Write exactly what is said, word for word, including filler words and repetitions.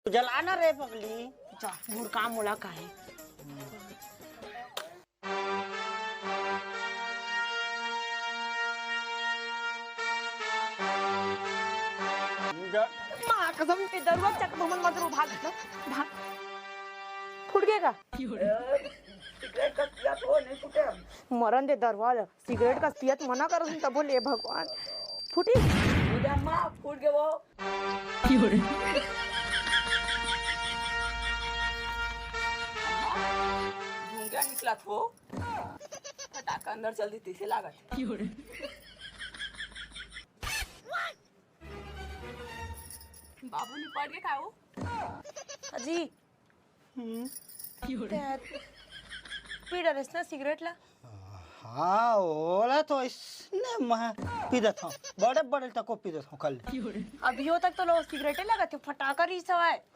जलाना रे पगली। जा, मोर काम मोला काहे। माँ कसम, ए दरुआ चक भमन मत रो, भाग, भाग। फूट गए का? सिगरेट का पिया तो नहीं फूटे। मरन दे दरुआ ल, सिगरेट का पियत मना करत हन तबो ले भगवान। फूटी? फूट गए वो। धुंगिया निकला थो। फटाक अंदर चल दी, तइसे लागत। बाबू निपट के खाओ। अजी। हम्म। ते पी डरेस ना सिगरेट ला? हाँ, ओला तो इसने मैं पी देता हूँ। बड़े बड़े तको पी देता हूँ कल। अभियो तक तो लो सिगरेटे लगत हे, फटाका रही सवाय।